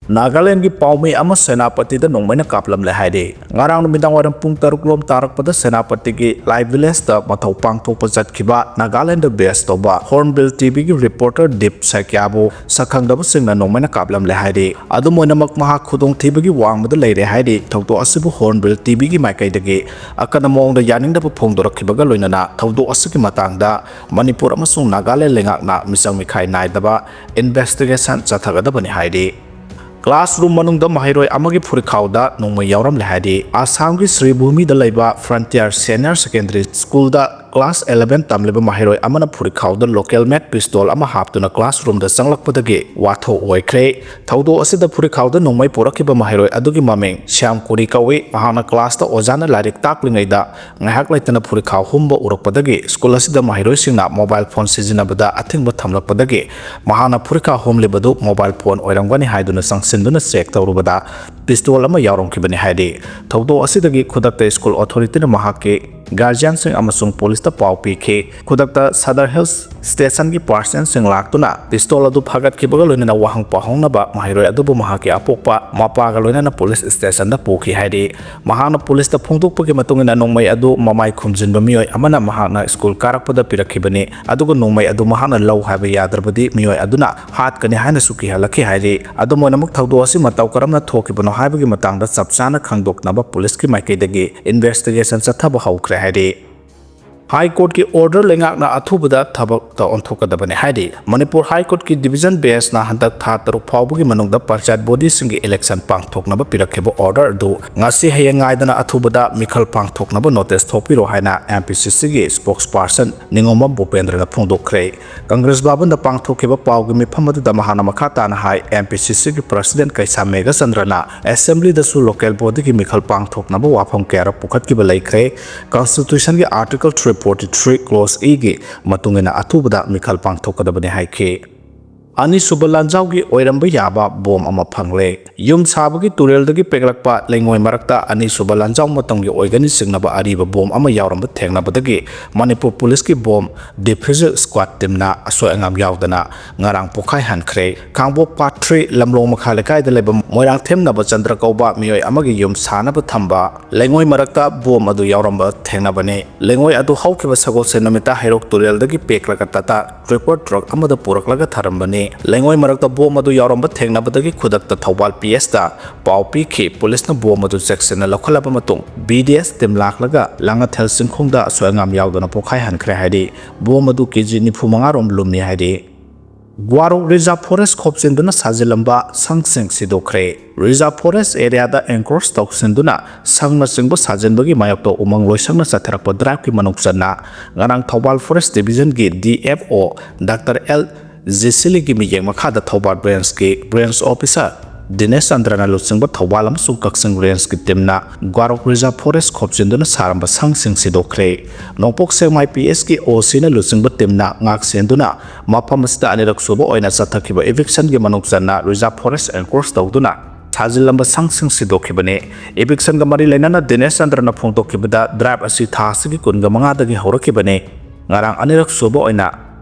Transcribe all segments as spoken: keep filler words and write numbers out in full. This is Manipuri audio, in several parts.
ꯅꯥꯒꯥꯂꯦꯟꯒꯤ ꯄꯥꯎꯃꯤ ꯑꯃ ꯁꯦꯅꯥꯄꯇꯤꯗ ꯅꯣꯡꯃꯩꯅ ꯀꯥꯞꯂꯝꯂꯦ ꯍꯥꯏꯔꯤ꯫ ꯉꯔꯥꯡ ꯅꯨꯃꯤꯗꯥꯡ ꯋꯥꯏꯔꯝ ꯄꯨꯡ ꯇꯔꯨꯛ ꯂꯣꯝ ꯇꯥꯔꯛꯄꯗ ꯁꯦꯅꯥꯄꯇꯤꯒꯤ ꯂꯥꯏ ꯚꯤꯂꯦꯖꯇ ꯃꯊꯧ ꯄꯥꯡꯊꯣꯛꯄ ꯆꯠꯈꯤꯕ ꯅꯥꯒꯥꯂꯦꯟꯗ ꯕꯦꯁ ꯇꯧꯕ ꯍꯣꯔꯟꯕꯤꯜ ꯇꯤꯚꯤꯒꯤ ꯔꯤꯄꯣꯔꯇꯔ ꯗꯤꯞ ꯁꯥꯏꯀ꯭ꯌꯥꯕꯨ ꯁꯛꯈꯪꯗꯕꯁꯤꯡꯅ ꯅꯣꯡꯃꯩꯅ ꯀꯥꯞꯂꯝꯂꯦ ꯍꯥꯏꯔꯤ꯫ ꯑꯗꯨꯝ ꯑꯣꯏꯅꯃꯛ, ꯃꯍꯥꯛ ꯈꯨꯗꯣꯡꯊꯤꯕꯒꯤ ꯋꯥꯡꯃꯗ ꯂꯩꯔꯦ ꯍꯥꯏꯔꯤ꯫ ꯊꯧꯗꯣꯛ ꯑꯁꯤꯕꯨ ꯍꯣꯔꯟꯕꯤꯜ ꯇꯤꯚꯤꯒꯤ ꯃꯥꯏꯀꯩꯗꯒꯤ ꯑꯀꯟꯕ ꯃꯑꯣꯡꯗ ꯌꯥꯅꯤꯡꯗꯕ ꯐꯣꯡꯗꯣꯔꯛꯈꯤꯕꯒ ꯂꯣꯏꯅꯅ ꯊꯧꯗꯣꯛ ꯑꯁꯤꯒꯤ ꯃꯇꯥꯡꯗ ꯃꯅꯤꯄꯨꯔ ꯑꯃꯁꯨꯡ ꯅꯥꯒꯥꯂꯦꯟ ꯂꯩꯉꯥꯛꯅ ꯃꯤꯆꯪ ꯃꯤꯈꯥꯏ ꯅꯥꯏꯗꯕ ꯏꯟꯚꯦꯁꯇꯤꯒꯦꯁꯟ ꯆꯠꯊꯒꯗꯕꯅꯤ ꯍꯥꯏꯔꯤ꯫ ꯀ꯭ꯂꯥꯁꯔꯨꯝ ꯃꯅꯨꯡꯗ ꯃꯍꯩꯔꯣꯏ ꯑꯃꯒꯤ ꯐꯨꯔꯤꯈꯥꯎꯗ ꯅꯣꯡꯃꯩ ꯌꯥꯎꯔꯝꯂꯦ ꯍꯥꯏꯔꯤ꯫ ꯑꯁꯥꯝꯒꯤ ꯁ꯭ꯔꯤꯚꯨꯃꯤꯗ ꯂꯩꯕ ꯐ꯭ꯔꯟꯇꯤꯌꯔ ꯁꯦꯅꯤꯌꯔ ꯁꯦꯀꯦꯟꯗꯔꯤ ꯁ꯭ꯀꯨꯜꯗ ꯀ꯭ꯂꯥꯁ ꯑꯦꯂꯦꯚꯦꯟ ꯇꯝꯂꯤꯕ ꯃꯍꯩꯔꯣꯏ ꯑꯃꯅ ꯐꯨꯔꯤꯈꯥꯎꯗ ꯂꯣꯀꯦꯜ ꯃꯦꯗ ꯄꯤꯁꯇꯣꯜ ꯑꯃ ꯍꯥꯞꯇꯨꯅ ꯀ꯭ꯂꯥꯁꯔꯨꯝꯗ ꯆꯪꯂꯛꯄꯗꯒꯤ ꯋꯥꯊꯣꯛ ꯑꯣꯏꯈ꯭ꯔꯦ꯫ ꯊꯧꯗꯣꯛ ꯑꯁꯤꯗ ꯐꯨꯔꯤꯈꯥꯎꯗ ꯅꯣꯡꯃꯩ ꯄꯨꯔꯛꯈꯤꯕ ꯃꯍꯩꯔꯣꯏ ꯑꯗꯨꯒꯤ ꯃꯃꯤꯡ ꯁ꯭ꯌꯥꯝ ꯀꯨꯔꯤ ꯀꯧꯏ꯫ ꯃꯍꯥꯛꯅ ꯀ꯭ꯂꯥꯁꯇ ꯑꯣꯖꯥꯅ ꯂꯥꯏꯔꯤꯛ ꯇꯥꯛꯂꯤꯉꯩꯗ ꯉꯥꯏꯍꯥꯛ ꯂꯩꯇꯅ ꯐꯨꯔꯤꯈꯥꯎ ꯍꯨꯝꯕ ꯎꯔꯛꯄꯗꯒꯤ ꯁ꯭ꯀꯨꯜ ꯑꯁꯤꯗ ꯃꯍꯩꯔꯣꯏꯁꯤꯡꯅ ꯃꯣꯕꯥꯏꯜ ꯐꯣꯟ ꯁꯤꯖꯤꯟꯅꯕꯗ ꯑꯊꯤꯡꯕ ꯊꯝꯂꯛꯄꯗꯒꯤ ꯃꯍꯥꯛꯅ ꯐꯨꯔꯤꯈꯥꯎ ꯍꯨꯝꯂꯤꯕꯗꯨ ꯃꯣꯕꯥꯏꯜ ꯐꯣꯟ ꯑꯣꯏꯔꯝꯒꯅꯤ ꯍꯥꯏꯗꯨꯅ ꯆꯪꯁꯤꯟꯗꯨꯅ ꯆꯦꯛ ꯇꯧꯔꯨꯕꯗ ꯄꯤꯁꯇꯣꯜ ꯑꯃ ꯌꯥꯎꯔꯝꯈꯤꯕꯅꯤ ꯍꯥꯏꯔꯤ꯫ ꯊꯧꯗꯣꯛ ꯑꯁꯤꯗꯒꯤ ꯈꯨꯗꯛꯇ ꯁ꯭ꯀꯨꯜ ꯑꯣꯊꯣꯔꯤꯇꯤꯅ ꯃꯍꯥꯛꯀꯤ ꯒꯥꯔꯖꯤꯌꯥꯟꯁꯤꯡ ꯑꯃꯁꯨꯡ ꯄꯨꯂꯤꯁꯇ ꯄꯥꯎ ꯄꯤꯈꯤ꯫ ꯈꯨꯗꯛꯇ ꯁꯗꯔ ꯍꯤꯜꯁ ꯁ꯭ꯇꯦꯁꯟꯒꯤ ꯄꯥꯔꯁꯟꯁꯤꯡ ꯂꯥꯛꯇꯨꯅ ꯄꯤꯁꯇꯣꯜ ꯑꯗꯨ ꯐꯥꯒꯠꯈꯤꯕꯒ ꯂꯣꯏꯅꯅ ꯋꯥꯍꯪ ꯄꯥꯎꯍꯪꯅꯕ ꯃꯍꯩꯔꯣꯏ ꯑꯗꯨꯕꯨ ꯃꯍꯥꯛꯀꯤ ꯑꯄꯣꯛꯄ ꯃꯄꯥꯒ ꯂꯣꯏꯅꯅ ꯄꯨꯂꯤꯁ ꯁ꯭ꯇꯦꯁꯟꯗ ꯄꯨꯈꯤ ꯍꯥꯏꯔꯤ꯫ ꯃꯍꯥꯛꯅ ꯄꯨꯂꯤꯁꯇ ꯐꯣꯡꯗꯣꯛꯄꯒꯤ ꯃꯇꯨꯡ ꯏꯟꯅ ꯅꯣꯡꯃꯩ ꯑꯗꯨ ꯃꯃꯥꯏ ꯈꯨꯝꯖꯤꯟꯕ ꯃꯤꯑꯣꯏ ꯑꯃꯅ ꯃꯍꯥꯛꯅ ꯁ꯭ꯀꯨꯜ ꯀꯥꯔꯛꯄꯗ ꯄꯤꯔꯛꯈꯤꯕꯅꯤ, ꯑꯗꯨꯒ ꯅꯣꯡꯃꯩ ꯑꯗꯨ ꯃꯍꯥꯛꯅ ꯂꯧ ꯍꯥꯏꯕ ꯌꯥꯗ꯭ꯔꯕꯗꯤ ꯃꯤꯑꯣꯏ ꯑꯗꯨꯅ ꯍꯥꯠꯀꯅꯤ ꯍꯥꯏꯅꯁꯨ ꯀꯤꯍꯜꯂꯛꯈꯤ ꯍꯥꯏꯔꯤ꯫ ꯑꯗꯨꯝ ꯑꯣꯏꯅꯃꯛ, ꯊꯧꯗꯣꯛ ꯑꯁꯤ ꯃꯇꯧ ꯀꯔꯝꯅ ꯊꯣꯛꯈꯤꯕꯅꯣ ꯍꯥꯏꯕꯒꯤ ꯃꯇꯥꯡꯗ ꯆꯞ ꯆꯥꯅ ꯈꯪꯗꯣꯛꯅꯕ ꯄꯨꯂꯤꯁꯀꯤ ꯃꯥꯏꯀꯩꯗꯒꯤ ꯏꯟꯚꯦꯁꯇꯤꯒꯦꯁꯟ ꯆꯠꯊꯕ ꯍꯧꯈ꯭ꯔꯦ ꯍꯥꯏꯔꯤ꯫ ꯍꯥꯏ ꯀꯣꯔꯠꯀꯤ ꯑꯣꯔꯗꯔ ꯂꯩꯉꯥꯛꯅ ꯑꯊꯨꯕꯗ ꯊꯕꯛꯇ ꯑꯣꯟꯊꯣꯛꯀꯗꯕꯅꯤ ꯍꯥꯏꯔꯤ꯫ ꯃꯅꯤꯄꯨꯔ ꯍꯥꯏ ꯀꯣꯔꯠꯀꯤ ꯗꯤꯚꯤꯖꯟ ꯕꯦꯟꯁꯅ ꯍꯟꯗꯛ ꯊꯥ ꯇꯔꯨꯛ ꯐꯥꯎꯕꯒꯤ ꯃꯅꯨꯡꯗ ꯄꯟꯆꯥꯌꯠ ꯕꯣꯗꯤꯁꯤꯡꯒꯤ ꯏꯂꯦꯛꯁꯟ ꯄꯥꯡꯊꯣꯛꯅꯕ ꯄꯤꯔꯛꯈꯤꯕ ꯑꯣꯔꯗꯔ ꯑꯗꯨ ꯉꯁꯤ ꯍꯌꯦꯡ ꯉꯥꯏꯗꯅ ꯑꯊꯨꯕꯗ ꯃꯤꯈꯜ ꯄꯥꯡꯊꯣꯛꯅꯕ ꯅꯣꯇꯤꯁ ꯊꯣꯛꯄꯤꯔꯣ ꯍꯥꯏꯅ ꯑꯦꯝ ꯄꯤ ꯁꯤ ꯁꯤꯒꯤ ꯁ꯭ꯄꯣꯛꯁ ꯄꯥꯔꯁꯟ ꯅꯤꯉꯣꯝꯕꯝ ꯚꯨꯄꯦꯟꯗ꯭ꯔꯅ ꯐꯣꯡꯗꯣꯛꯈ꯭ꯔꯦ꯫ ꯀꯪꯒ꯭ꯔꯦꯁ ꯚꯕꯟꯗ ꯄꯥꯡꯊꯣꯛꯈꯤꯕ ꯄꯥꯎꯒꯤ ꯃꯤꯐꯝ ꯑꯗꯨꯗ ꯃꯍꯥꯛꯅ ꯃꯈꯥ ꯇꯥꯅ ꯍꯥꯏ, ꯑꯦꯝ ꯄꯤ ꯁꯤ ꯁꯤꯒꯤ ꯄ꯭ꯔꯁꯤꯗꯦꯟꯠ ꯀꯩꯁꯥꯝ ꯃꯦꯘꯆꯟꯗ꯭ꯔꯅ ꯑꯦꯁꯦꯝꯕ꯭ꯂꯤꯗꯁꯨ ꯂꯣꯀꯦꯜ ꯕꯣꯗꯤꯒꯤ ꯃꯤꯈꯜ ꯄꯥꯡꯊꯣꯛꯅꯕ ꯋꯥꯐꯝ ꯀꯌꯥꯔꯛ ꯄꯨꯈꯠꯈꯤꯕ ꯂꯩꯈ꯭ꯔꯦ꯫ ꯀꯟꯁꯇꯤꯇ꯭ꯌꯨꯁꯟꯒꯤ article three forty three clause ꯏꯒꯤ ꯃꯇꯨꯡ ꯏꯟꯅ ꯑꯊꯨꯕꯗ ꯃꯤꯈꯜ ꯄꯥꯡꯊꯣꯛꯀꯗꯕꯅꯤ ꯍꯥꯏꯈꯤ꯫ ꯑꯅꯤꯁꯨꯕ ꯂꯥꯟꯖꯥꯎꯒꯤ ꯑꯣꯏꯔꯝꯕ ꯌꯥꯕ ꯕꯣꯝ ꯑꯃ ꯐꯪꯂꯦ꯫ ꯌꯨꯝ ꯁꯥꯕꯒꯤ ꯇꯨꯔꯦꯜꯗꯒꯤ ꯄꯦꯛꯂꯛꯄ ꯂꯩꯉꯣꯏ ꯃꯔꯛꯇ ꯑꯅꯤꯁꯨꯕ ꯂꯥꯟꯖꯥꯎ ꯃꯇꯝꯒꯤ ꯑꯣꯏꯒꯅꯤ ꯆꯤꯡꯅꯕ ꯑꯔꯤꯕ ꯕꯣꯝ ꯑꯃ ꯌꯥꯎꯔꯝꯕ ꯊꯦꯡꯅꯕꯗꯒꯤ ꯃꯅꯤꯄꯨꯔ ꯄꯨꯂꯤꯁꯀꯤ ꯕꯣꯝ ꯗꯤꯐ꯭ꯌꯨꯖꯔ ꯁ꯭ꯀ꯭ꯋꯥꯗ ꯇꯤꯝꯅ ꯑꯁꯣꯏ ꯑꯉꯥꯝ ꯌꯥꯎꯗꯅ ꯉꯔꯥꯡ ꯄꯣꯈꯥꯏꯍꯟꯈ꯭ꯔꯦ꯫ ꯈꯥꯡꯕꯣꯛ ꯄꯥꯔꯠ ꯊ꯭ꯔꯤ ꯂꯝꯂꯣꯡ ꯃꯈꯥ ꯂꯩꯀꯥꯏꯗ ꯂꯩꯕ ꯃꯣꯏꯔꯥꯡꯊꯦꯝ ꯅꯕꯆꯟꯗ꯭ꯔ ꯀꯧꯕ ꯃꯤꯑꯣꯏ ꯑꯃꯒꯤ ꯌꯨꯝ ꯁꯥꯅꯕ ꯊꯝꯕ ꯂꯩꯉꯣꯏ ꯃꯔꯛꯇ ꯕꯣꯝ ꯑꯗꯨ ꯌꯥꯎꯔꯝꯕ ꯊꯦꯡꯅꯕꯅꯤ꯫ ꯂꯩꯉꯣꯏ ꯑꯗꯨ ꯍꯧꯈꯤꯕ ꯁꯒꯣꯜꯁꯦꯟ ꯅꯨꯃꯤꯠꯇ ꯍꯩꯔꯣꯛ ꯇꯨꯔꯦꯜꯗꯒꯤ ꯄꯦꯛꯂꯒ ꯇꯥꯇꯥ ꯇ꯭ꯔꯤꯄꯜ ꯇ꯭ꯔꯛ ꯑꯃꯗ ꯄꯨꯔꯛꯂꯒ ꯊꯔꯝꯕꯅꯤ꯫ ꯂꯩꯉꯣꯏ ꯃꯔꯛꯇ ꯕꯣꯝ ꯑꯗꯨ ꯌꯥꯎꯔꯝꯕ ꯊꯦꯡꯅꯕꯗꯒꯤ ꯈꯨꯗꯛꯇ ꯊꯧꯕꯥꯜ ꯄꯤ ꯑꯦꯁꯇ ꯄꯥꯎ ꯄꯤꯈꯤ꯫ ꯄꯨꯂꯤꯁꯅ ꯕꯣꯝ ꯑꯗꯨ ꯆꯦꯛꯁꯤꯟꯅ ꯂꯧꯈꯠꯂꯕ ꯃꯇꯨꯡ, ꯕꯤ ꯗꯤ ꯑꯦꯁ ꯇꯤꯝ ꯂꯥꯛꯂꯒ ꯂꯥꯡꯉꯊꯦꯜ ꯆꯤꯡꯈꯣꯡꯗ ꯑꯁꯣꯏ ꯑꯉꯥꯝ ꯌꯥꯎꯗꯅ ꯄꯣꯈꯥꯏꯍꯟꯈ꯭ꯔꯦ ꯍꯥꯏꯔꯤ꯫ ꯕꯣꯝ ꯑꯗꯨ ꯀꯦ ꯖꯤ ꯅꯤꯐꯨ ꯃꯉꯥ ꯔꯣꯝ ꯂꯨꯝꯃꯤ ꯍꯥꯏꯔꯤ꯫ ꯒ꯭ꯋꯥꯔꯣꯛ ꯔꯤꯖꯥꯔꯚ ꯐꯣꯔꯦꯁ ꯈꯣꯞꯆꯤꯟꯗꯨꯅ ꯁꯥꯖꯤꯜꯂꯝꯕ ꯁꯪꯁꯤꯡ ꯁꯤꯗꯣꯛꯈ꯭ꯔꯦ꯫ ꯔꯤꯖꯥꯔꯚ ꯐꯣꯔꯦꯁ ꯑꯦꯔꯤꯌꯥꯗ ꯑꯦꯟꯀ꯭ꯔꯣꯁ ꯇꯧꯁꯤꯟꯗꯨꯅ ꯁꯪꯅꯆꯤꯡꯕ ꯁꯥꯖꯤꯟꯕꯒꯤ ꯃꯥꯌꯣꯛꯇ ꯎꯃꯪ ꯂꯣꯏꯁꯪꯅ ꯆꯠꯊꯔꯛꯄ ꯗ꯭ꯔꯥꯏꯚꯀꯤ ꯃꯅꯨꯡ ꯆꯟꯅ ꯉꯔꯥꯡ ꯊꯧꯕꯥꯜ ꯐꯣꯔꯦꯁ ꯗꯤꯕꯤꯖꯟꯒꯤ D F O doctor L ꯖꯤꯁꯤꯂꯤꯒꯤ ꯃꯤꯠꯌꯦꯡ ꯃꯈꯥꯗ ꯊꯧꯕꯥꯜ ꯕ꯭ꯔꯦꯟꯁꯀꯤ ꯕ꯭ꯔꯦꯟꯁ ꯑꯣꯐꯤꯁꯥꯔ ꯗꯤꯅꯦꯁ ꯆꯟꯗ꯭ꯔꯅ ꯂꯨꯆꯤꯡꯕ ꯊꯧꯕꯥꯜ ꯑꯃꯁꯨꯡ ꯀꯛꯆꯤꯡ ꯔꯦꯟꯖꯀꯤ ꯇꯤꯝꯅ ꯒ꯭ꯋꯥꯔꯣꯛ ꯔꯤꯖꯥꯔꯚ ꯐꯣꯔꯦꯁ ꯈꯣꯞꯆꯤꯟꯗꯨꯅ ꯁꯥꯔꯝꯕ ꯁꯪꯁꯤꯡ ꯁꯤꯗꯣꯛꯈ꯭ꯔꯦ꯫ ꯅꯣꯡꯄꯣꯛ ꯁꯦꯛꯃꯥꯏ ꯄꯤ ꯑꯦꯁꯀꯤ ꯑꯣ ꯁꯤꯅ ꯂꯨꯆꯤꯡꯕ ꯇꯤꯝꯅ ꯉꯥꯛ ꯁꯦꯟꯗꯨꯅ ꯃꯐꯝ ꯑꯁꯤꯗ ꯑꯅꯤꯔꯛ ꯁꯨꯕ ꯑꯣꯏꯅ ꯆꯠꯊꯈꯤꯕ ꯏꯚꯤꯛꯁꯟꯒꯤ ꯃꯅꯨꯡ ꯆꯟꯅ ꯔꯤꯖꯥꯔꯚ ꯐꯣꯔꯦꯁ ꯑꯦꯟꯀ꯭ꯔꯣꯁ ꯇꯧꯗꯨꯅ ꯁꯥꯖꯤꯜꯂꯝꯕ ꯁꯪꯁꯤꯡ ꯁꯤꯗꯣꯛꯈꯤꯕꯅꯤ꯫ ꯏꯚꯤꯛꯁꯟꯒ ꯃꯔꯤ ꯂꯩꯅꯅ ꯗꯤꯅꯦꯁ ꯆꯟꯗ꯭ꯔꯅ ꯐꯣꯡꯗꯣꯛꯈꯤꯕꯗ ꯗ꯭ꯔꯥꯏꯚ ꯑꯁꯤ ꯊꯥ ꯑꯁꯤꯒꯤ ꯀꯨꯟꯒ ꯃꯉꯥꯗꯒꯤ ꯍꯧꯔꯛꯈꯤꯕꯅꯤ꯫ ꯉꯔꯥꯡ ꯑꯅꯤꯔꯛ ꯁꯨꯕ ꯑꯣꯏꯅ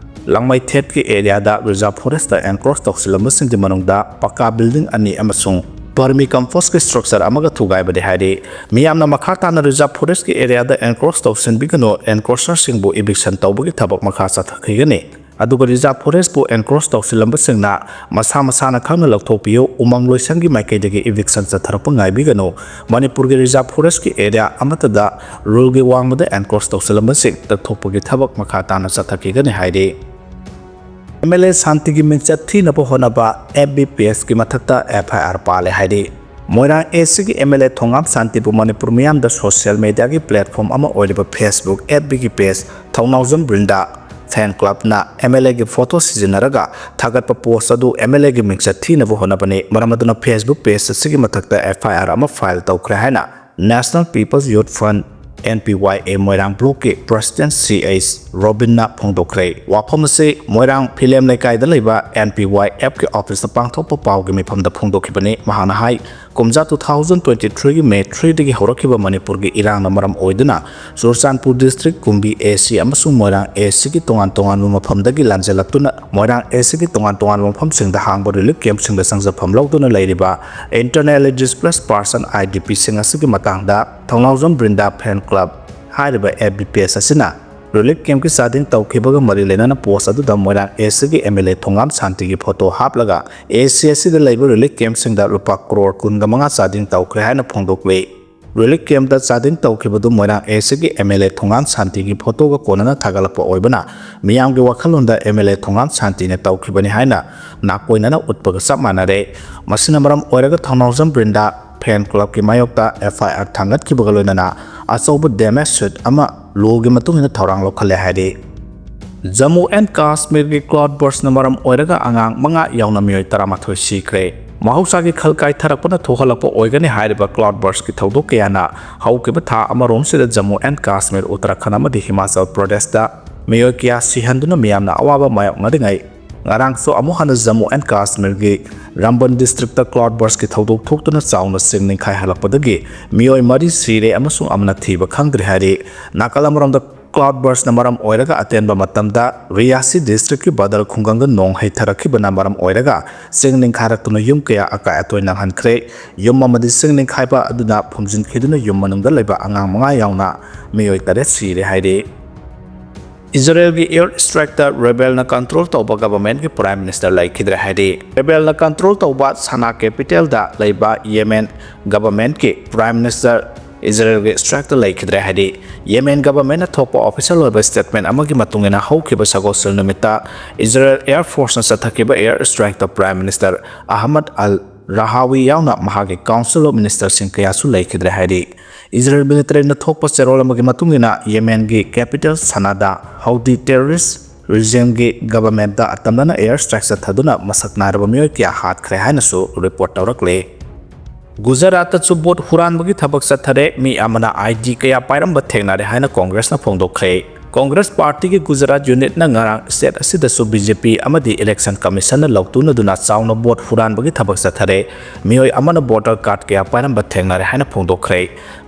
ꯂꯥꯡꯃꯩꯊꯦꯠꯀꯤ ꯑꯦꯔꯤꯌꯥꯗ ꯔꯤꯖꯥꯔꯚ ꯐꯣꯔꯦꯁꯇ ꯑꯦꯟꯀ꯭ꯔꯣꯁ ꯇꯧꯁꯤꯜꯂꯝꯕꯁꯤꯡꯒꯤ ꯃꯅꯨꯡꯗ ꯄꯀꯥ ꯕꯤꯜꯗꯤꯡ ꯑꯅꯤ ꯑꯃꯁꯨꯡ ꯄꯔꯃꯤ ꯀꯝꯄꯣꯁꯀꯤ ꯁ꯭ꯇ꯭ꯔꯛꯆꯔ ꯑꯃꯒ ꯊꯨꯒꯥꯏꯕꯅꯤ ꯍꯥꯏꯔꯤ꯫ ꯃꯤꯌꯥꯝꯅ ꯃꯈꯥ ꯇꯥꯅ ꯔꯤꯖꯥꯔꯚ ꯐꯣꯔꯦꯁꯀꯤ ꯑꯦꯔꯤꯌꯥꯗ ꯑꯦꯟꯀ꯭ꯔꯣꯁ ꯇꯧꯁꯤꯟꯕꯤꯒꯅꯨ, ꯑꯦꯟꯀ꯭ꯔꯣꯁꯔꯁꯤꯡꯕꯨ ꯏꯚꯤꯛꯁꯟ ꯇꯧꯕꯒꯤ ꯊꯕꯛ ꯃꯈꯥ ꯆꯠꯊꯈꯤꯒꯅꯤ꯫ ꯑꯗꯨꯒ ꯔꯤꯖꯥꯔꯚ ꯐꯣꯔꯦꯁꯄꯨ ꯑꯦꯟꯀ꯭ꯔꯣꯁ ꯇꯧꯁꯤꯜꯂꯝꯕꯁꯤꯡꯅ ꯃꯁꯥ ꯃꯁꯥꯅ ꯈꯪꯅ ꯂꯧꯊꯣꯛꯄꯤꯌꯨ, ꯎꯃꯪ ꯂꯣꯏꯁꯪꯒꯤ ꯃꯥꯏꯀꯩꯗꯒꯤ ꯏꯚꯤꯛꯁꯟ ꯆꯠꯊꯔꯛꯄ ꯉꯥꯏꯕꯤꯒꯅꯨ꯫ ꯃꯅꯤꯄꯨꯔꯒꯤ ꯔꯤꯖꯥꯔꯚ ꯐꯣꯔꯦꯁꯀꯤ ꯑꯦꯔꯤꯌꯥ ꯑꯃꯠꯇꯗ ꯔꯨꯜꯒꯤ ꯋꯥꯡꯃꯗ ꯑꯦꯟꯀ꯭ꯔꯣꯁ ꯇꯧꯁꯤꯜꯂꯝꯕꯁꯤꯡ ꯂꯧꯊꯣꯛꯄꯒꯤ ꯊꯕꯛ ꯃꯈꯥ ꯇꯥꯅ ꯆꯠꯊꯈꯤꯒꯅꯤ ꯍꯥꯏꯔꯤ꯫ ꯑꯦꯝ ꯑꯦꯜ ꯑꯦ ꯁꯥꯟꯇꯤꯒꯤ ꯃꯤꯡꯆꯠ ꯊꯤꯅꯕ ꯍꯣꯠꯅꯕ ꯑꯦꯐ ꯕꯤ ꯄꯦꯖꯀꯤ ꯃꯊꯛꯇ ꯑꯦꯐ ꯑꯥꯏ ꯑꯥꯔ ꯄꯥꯜꯂꯦ ꯍꯥꯏꯔꯤ꯫ ꯃꯣꯏꯔꯥꯡ ꯑꯦ ꯁꯤꯒꯤ ꯑꯦꯝ ꯑꯦꯜ ꯑꯦ ꯊꯣꯉꯥꯝ ꯁꯥꯟꯇꯤꯕꯨ ꯃꯅꯤꯄꯨꯔ ꯃꯤꯌꯥꯝꯗ ꯁꯣꯁꯤꯌꯦꯜ ꯃꯦꯗꯤꯌꯥꯒꯤ ꯄ꯭ꯂꯦꯠꯐꯣꯝ ꯑꯃ ꯑꯣꯏꯔꯤꯕ ꯐꯦꯁꯕꯨꯛ ꯑꯦꯐ ꯕꯤꯒꯤ ꯄꯦꯖ ꯊꯧꯅꯥꯎꯖꯝ ꯕ꯭ꯔꯤꯟꯗꯥ ꯐꯦꯟ ꯀ꯭ꯂꯕꯅ ꯑꯦꯝ ꯑꯦꯜ ꯑꯦꯒꯤ ꯐꯣꯇꯣ ꯁꯤꯖꯤꯟꯅꯔꯒ ꯊꯥꯒꯠꯄ ꯄꯣꯁ ꯑꯗꯨ ꯑꯦꯝ ꯑꯦꯜ ꯑꯦꯒꯤ ꯃꯤꯡꯆꯠ ꯊꯤꯅꯕ ꯍꯣꯠꯅꯕꯅꯤ꯫ ꯃꯔꯝ ꯑꯗꯨꯅ ꯐꯦꯁꯕꯨꯛ ꯄꯦꯖ ꯑꯁꯤꯒꯤ ꯃꯊꯛꯇ ꯑꯦꯐ ꯑꯥꯏ ꯑꯥꯔ ꯑꯃ ꯐꯥꯏꯜ ꯇꯧꯈ꯭ꯔꯦ ꯍꯥꯏꯅ National People's Youth Front N P Y A Moirang ꯕ꯭ꯂꯣꯛꯀꯤ ꯄ꯭ꯔꯁꯤꯗꯦꯟꯠ ꯁꯤ ꯑꯩꯆ ꯔꯣꯕꯤꯟꯅ ꯐꯣꯡꯗꯣꯛꯈ꯭ꯔꯦ꯫ ꯋꯥꯐꯝ ꯑꯁꯤ ꯃꯣꯏꯔꯥꯡ ꯐꯤꯂꯦꯝ ꯂꯩꯀꯥꯏꯗ ꯂꯩꯕ ꯑꯦꯟ ꯄꯤ ꯋꯥꯏ ꯑꯦꯐꯀꯤ ꯑꯣꯐꯤꯁꯇ ꯄꯥꯡꯊꯣꯛꯄ ꯄꯥꯎꯒꯤ ꯃꯤꯐꯝꯗ ꯐꯣꯡꯗꯣꯛꯈꯤꯕꯅꯤ꯫ ꯃꯍꯥꯛꯅ ꯍꯥꯏ, ꯀꯨꯝꯖꯥ two thousand twenty threeꯒꯤ May threeꯗꯒꯤ ꯍꯧꯔꯛꯈꯤꯕ ꯃꯅꯤꯄꯨꯔꯒꯤ ꯏꯔꯥꯡꯅ ꯃꯔꯝ ꯑꯣꯏꯗꯨꯅ ꯆꯨꯔꯆꯥꯟꯄꯨꯔ ꯗꯤꯁꯇ꯭ꯔꯤꯛ ꯀꯨꯝꯕꯤ ꯑꯦ ꯁꯤ ꯑꯃꯁꯨꯡ ꯃꯣꯏꯔꯥꯡ ꯑꯦ ꯁꯤꯒꯤ ꯇꯣꯉꯥꯟ ꯇꯣꯉꯥꯟꯕ ꯃꯐꯝꯗꯒꯤ ꯂꯥꯟꯖꯦꯜꯂꯛꯇꯨꯅ ꯃꯣꯏꯔꯥꯡ ꯑꯦ ꯁꯤꯒꯤ ꯇꯣꯉꯥꯟ ꯇꯣꯉꯥꯟꯕ ꯃꯐꯝꯁꯤꯡꯗ ꯍꯥꯡꯕ ꯔꯤꯂꯤꯐ ꯀꯦꯝꯞꯁꯤꯡꯗ ꯆꯪꯖꯐꯝ ꯂꯧꯗꯨꯅ ꯂꯩꯔꯤꯕ Internally Displaced Person, I D Pꯁꯤꯡ ꯑꯁꯤꯒꯤ ꯃꯇꯥꯡꯗ ꯊꯧꯅꯥꯎꯖꯝ ꯕ꯭ꯔꯤꯟꯗꯥ ꯐꯦꯟ ꯀ꯭ꯂꯕ ꯍꯥꯏꯔꯤꯕ ꯑꯦꯐ ꯕꯤ ꯄꯦꯖ ꯑꯁꯤꯅ ꯔꯤꯂꯤꯐ ꯀꯦꯝꯞꯀꯤ ꯆꯥꯗꯤꯡ ꯇꯧꯈꯤꯕꯒ ꯃꯔꯤ ꯂꯩꯅꯅ ꯄꯣꯁ ꯑꯗꯨꯗ ꯃꯣꯏꯔꯥꯡ ꯑꯦ ꯁꯤꯒꯤ ꯑꯦꯝ ꯑꯦꯜ ꯑꯦ ꯊꯣꯉꯥꯝ ꯁꯥꯟꯇꯤꯒꯤ ꯐꯣꯇꯣ ꯍꯥꯞꯂꯒ ꯑꯦ ꯁꯤ ꯑꯁꯤꯗ ꯂꯩꯕ ꯔꯤꯂꯤꯐ ꯀꯦꯝꯞꯁꯤꯡꯗ ꯂꯨꯄꯥ ꯀ꯭ꯔꯣꯔ ꯀꯨꯟꯒ ꯃꯉꯥ ꯆꯥꯗꯤꯡ ꯇꯧꯈ꯭ꯔꯦ ꯍꯥꯏꯅ ꯐꯣꯡꯗꯣꯛꯂꯤ꯫ ꯔꯤꯂꯤꯐ ꯀꯦꯝꯞꯇ ꯆꯥꯗꯤꯡ ꯇꯧꯈꯤꯕꯗꯨ ꯃꯣꯏꯔꯥꯡ ꯑꯦ ꯁꯤꯒꯤ ꯑꯦꯝ ꯑꯦꯜ ꯑꯦ ꯊꯣꯉꯥꯝ ꯁꯥꯟꯇꯤꯒꯤ ꯐꯣꯇꯣꯒ ꯀꯣꯟꯅꯅ ꯊꯥꯒꯠꯂꯛꯄ ꯑꯣꯏꯕꯅ ꯃꯤꯌꯥꯝꯒꯤ ꯋꯥꯈꯜꯂꯣꯟꯗ ꯑꯦꯝ ꯑꯦꯜ ꯑꯦ ꯊꯣꯉꯥꯝ ꯁꯥꯟꯇꯤꯅ ꯇꯧꯈꯤꯕꯅꯤ ꯍꯥꯏꯅ ꯅꯥꯀꯣꯏꯅꯅ ꯎꯠꯄꯒ ꯆꯞ ꯃꯥꯟꯅꯔꯦ꯫ ꯃꯁꯤꯅ ꯃꯔꯝ ꯑꯣꯏꯔꯒ ꯊꯧꯅꯥꯎꯖꯝ ꯕ꯭ꯔꯤꯟꯗꯥ ꯐꯦꯟ ꯀ꯭ꯂꯕꯀꯤ ꯃꯥꯌꯣꯛꯇ ꯑꯦꯐ ꯑꯥꯏ ꯑꯥꯔ ꯊꯥꯡꯒꯠꯈꯤꯕꯒ ꯂꯣꯏꯅꯅ ꯑꯆꯧꯕ ꯗꯦꯃꯦꯖ ꯁꯨꯠ ꯑꯃ ꯂꯣꯒꯤ ꯃꯇꯨꯡ ꯏꯟꯅ ꯊꯧꯔꯥꯡ ꯂꯧꯈꯠꯂꯦ ꯍꯥꯏꯔꯤ꯫ ꯖꯝꯃꯨ ꯑꯦꯟ ꯀꯥꯁꯃꯤꯔꯒꯤ ꯀ꯭ꯂꯥꯎꯗ ꯕꯔꯁꯅ ꯃꯔꯝ ꯑꯣꯏꯔꯒ ꯑꯉꯥꯡ ꯃꯉꯥ ꯌꯥꯎꯅ ꯃꯤꯑꯣꯏ ꯇꯔꯥꯃꯥꯊꯣꯏ ꯁꯤꯈ꯭ꯔꯦ꯫ ꯃꯍꯧꯁꯥꯒꯤ ꯈꯜ ꯀꯥꯏꯊꯔꯛꯄꯅ ꯊꯣꯛꯍꯜꯂꯛꯄ ꯑꯣꯏꯒꯅꯤ ꯍꯥꯏꯔꯤꯕ ꯀ꯭ꯂꯥꯎꯗ ꯕꯔꯁꯀꯤ ꯊꯧꯗꯣꯛ ꯀꯌꯥꯅ ꯍꯧꯈꯤꯕ ꯊꯥ ꯑꯃꯔꯣꯝꯁꯤꯗ ꯖꯝꯃꯨ ꯑꯦꯟ ꯀꯥꯁꯃꯤꯔ, ꯎꯠꯇꯔꯥꯈꯟꯗ ꯑꯃꯗꯤ ꯍꯤꯃꯥꯆꯜ ꯄ꯭ꯔꯗꯦꯁꯇ ꯃꯤꯑꯣꯏ ꯀꯌꯥ ꯁꯤꯍꯟꯗꯨꯅ ꯃꯤꯌꯥꯝꯅ ꯑꯋꯥꯕ ꯃꯥꯌꯣꯛꯅꯔꯤꯉꯩ, ꯉꯔꯥꯡꯁꯨ ꯑꯃꯨꯛ ꯍꯟꯅ ꯖꯝꯃꯨ ꯑꯦꯟ ꯀꯥꯁꯃꯤꯔꯒꯤ ꯔꯝꯕꯟ ꯗꯤꯁꯇ꯭ꯔꯤꯛꯇ ꯀ꯭ꯂꯥꯎꯗ ꯕꯔꯁꯀꯤ ꯊꯧꯗꯣꯛ ꯊꯣꯛꯇꯨꯅ ꯆꯥꯎꯅ ꯆꯤꯡ ꯅꯤꯡꯈꯥꯏꯍꯜꯂꯛꯄꯗꯒꯤ ꯃꯤꯑꯣꯏ ꯃꯔꯤ ꯁꯤꯔꯦ ꯑꯃꯁꯨꯡ ꯑꯃꯅ ꯊꯤꯕ ꯈꯪꯗ꯭ꯔꯤ ꯍꯥꯏꯔꯤ꯫ ꯅꯥꯀꯜ ꯑꯃꯔꯣꯝꯗ, ꯀ꯭ꯂꯥꯎꯗ ꯕꯔꯁꯅ ꯃꯔꯝ ꯑꯣꯏꯔꯒ ꯑꯇꯦꯟꯕ ꯃꯇꯝꯗ ꯔꯤꯌꯥꯁꯤ ꯗꯤꯁꯇ꯭ꯔꯤꯛꯀꯤ ꯕꯗꯜ ꯈꯨꯡꯒꯪꯗ ꯅꯣꯡ ꯍꯩꯊꯔꯛꯈꯤꯕꯅ ꯃꯔꯝ ꯑꯣꯏꯔꯒ ꯆꯤꯡ ꯅꯤꯡꯈꯥꯏꯔꯛꯇꯨꯅ ꯌꯨꯝ ꯀꯌꯥ ꯑꯀꯥꯏ ꯑꯇꯣꯏ ꯅꯪꯍꯟꯈ꯭ꯔꯦ꯫ ꯌꯨꯝ ꯑꯃꯗꯤ ꯆꯤꯡ ꯅꯤꯡꯈꯥꯏꯕ ꯑꯗꯨꯅ ꯐꯨꯝꯖꯤꯟꯈꯤꯗꯨꯅ ꯌꯨꯝ ꯃꯅꯨꯡꯗ ꯂꯩꯕ ꯑꯉꯥꯡ ꯃꯉꯥ ꯌꯥꯎꯅ ꯃꯤꯑꯣꯏ ꯇꯔꯦꯠ ꯁꯤꯔꯦ ꯍꯥꯏꯔꯤ꯫ ꯏꯖꯔꯦꯜꯒꯤ ꯑꯦꯌꯔ ꯏꯁꯇ꯭ꯔꯥꯏꯛꯇ ꯔꯦꯕꯦꯜꯅ ꯀꯟꯇ꯭ꯔꯣꯜ ꯇꯧꯕ ꯒꯚꯔꯟꯃꯦꯟꯠꯀꯤ ꯄ꯭ꯔꯥꯏꯝ ꯃꯤꯅꯤꯁꯇꯔ ꯂꯩꯈꯤꯗ꯭ꯔꯦ ꯍꯥꯏꯔꯤ꯫ ꯔꯦꯕꯦꯜꯅ ꯀꯟꯇ꯭ꯔꯣꯜ ꯇꯧꯕ ꯁꯅꯥ ꯀꯦꯄꯤꯇꯦꯜꯗ ꯂꯩꯕ ꯌꯦꯃꯦꯟ ꯒꯚꯔꯟꯃꯦꯟꯠꯀꯤ ꯄ꯭ꯔꯥꯏꯝ ꯃꯤꯅꯤꯁꯇꯔ ꯏꯖꯔꯦꯜꯒꯤ ꯏꯁꯇ꯭ꯔꯥꯏꯛꯇ ꯂꯩꯈꯤꯗ꯭ꯔꯦ ꯍꯥꯏꯔꯤ꯫ ꯌꯦꯃꯦꯟ ꯒꯚꯔꯟꯃꯦꯟꯠꯅ ꯊꯣꯛꯄ ꯑꯣꯐꯤꯁꯤꯌꯦꯜ ꯑꯣꯏꯕ ꯁ꯭ꯇꯦꯠꯃꯦꯟꯠ ꯑꯃꯒꯤ ꯃꯇꯨꯡ ꯏꯟꯅ, ꯍꯧꯈꯤꯕ ꯁꯒꯣꯜꯁꯦꯜ ꯅꯨꯃꯤꯠꯇ ꯏꯖꯔꯦꯜ ꯑꯦꯌꯔ ꯐꯣꯔꯁꯅ ꯆꯠꯊꯈꯤꯕ ꯑꯦꯌꯔ ꯏꯁꯇ꯭ꯔꯥꯏꯛꯇ prime minister Ahmad al Rahawi ꯌꯥꯎꯅ ꯃꯍꯥꯛꯀꯤ ꯀꯥꯎꯟꯁꯤꯜ ꯑꯣꯐ ꯃꯤꯅꯤꯁꯇꯔꯁꯤꯡ ꯀꯌꯥꯁꯨ ꯂꯩꯈꯤꯗ꯭ꯔꯦ ꯍꯥꯏꯔꯤ꯫ ꯏꯖꯔꯦꯜ ꯃꯤꯂꯤꯇꯔꯤꯅ ꯊꯣꯛꯄ ꯆꯦꯔꯣꯜ ꯑꯃꯒꯤ ꯃꯇꯨꯡ ꯏꯟꯅ, ꯌꯦꯃꯦꯟꯒꯤ ꯀꯦꯄꯤꯇꯦꯜ ꯁꯅꯥꯗ ꯍꯧꯗꯤ ꯇꯦꯔꯣꯔꯤꯁ ꯔꯤꯖꯤꯝꯒꯤ ꯒꯚꯔꯟꯃꯦꯟꯠꯇ ꯑꯇꯝꯅꯅ ꯑꯦꯌꯔ ꯏꯁꯇ꯭ꯔꯥꯏꯛ ꯆꯠꯊꯗꯨꯅ ꯃꯁꯛ ꯅꯥꯏꯔꯕ ꯃꯤꯑꯣꯏ ꯀꯌꯥ ꯍꯥꯠꯈ꯭ꯔꯦ ꯍꯥꯏꯅꯁꯨ ꯔꯤꯄꯣꯔꯠ ꯇꯧꯔꯛꯂꯤ꯫ ꯒꯨꯖꯔꯥꯠꯇꯁꯨ ꯚꯣꯠ ꯍꯨꯔꯥꯟꯕꯒꯤ ꯊꯕꯛ ꯆꯠꯊꯔꯦ꯫ ꯃꯤ ꯑꯃꯅ ꯑꯥꯏ ꯗꯤ ꯀꯌꯥ ꯄꯥꯏꯔꯝꯕ ꯊꯦꯡꯅꯔꯦ ꯍꯥꯏꯅ ꯀꯣꯡꯒ꯭ꯔꯦꯁꯅ ꯐꯣꯡꯗꯣꯛꯈ꯭ꯔꯦ꯫ ꯀꯣꯡꯒ꯭ꯔꯦꯁ ꯄꯥꯔꯇꯤꯒꯤ ꯒꯨꯖꯔꯥꯠ ꯌꯨꯅꯤꯠꯅ ꯉꯔꯥꯡ ꯁ꯭ꯇꯦꯠ ꯑꯁꯤꯗꯁꯨ ꯕꯤ ꯖꯦ ꯄꯤ ꯑꯃꯗꯤ ꯏꯂꯦꯛꯁꯟ ꯀꯃꯤꯁꯟꯅ ꯂꯧꯇꯨꯅꯗꯨꯅ ꯆꯥꯎꯅ ꯚꯣꯠ ꯍꯨꯔꯥꯟꯕꯒꯤ ꯊꯕꯛ ꯆꯠꯊꯔꯦ꯫ ꯃꯤꯑꯣꯏ ꯑꯃꯅ ꯚꯣꯇꯔ ꯀꯥꯔꯗ ꯀꯌꯥ ꯄꯥꯏꯔꯝꯕ ꯊꯦꯡꯅꯔꯦ ꯍꯥꯏꯅ ꯐꯣꯡꯗꯣꯛꯈ꯭ꯔꯦ꯫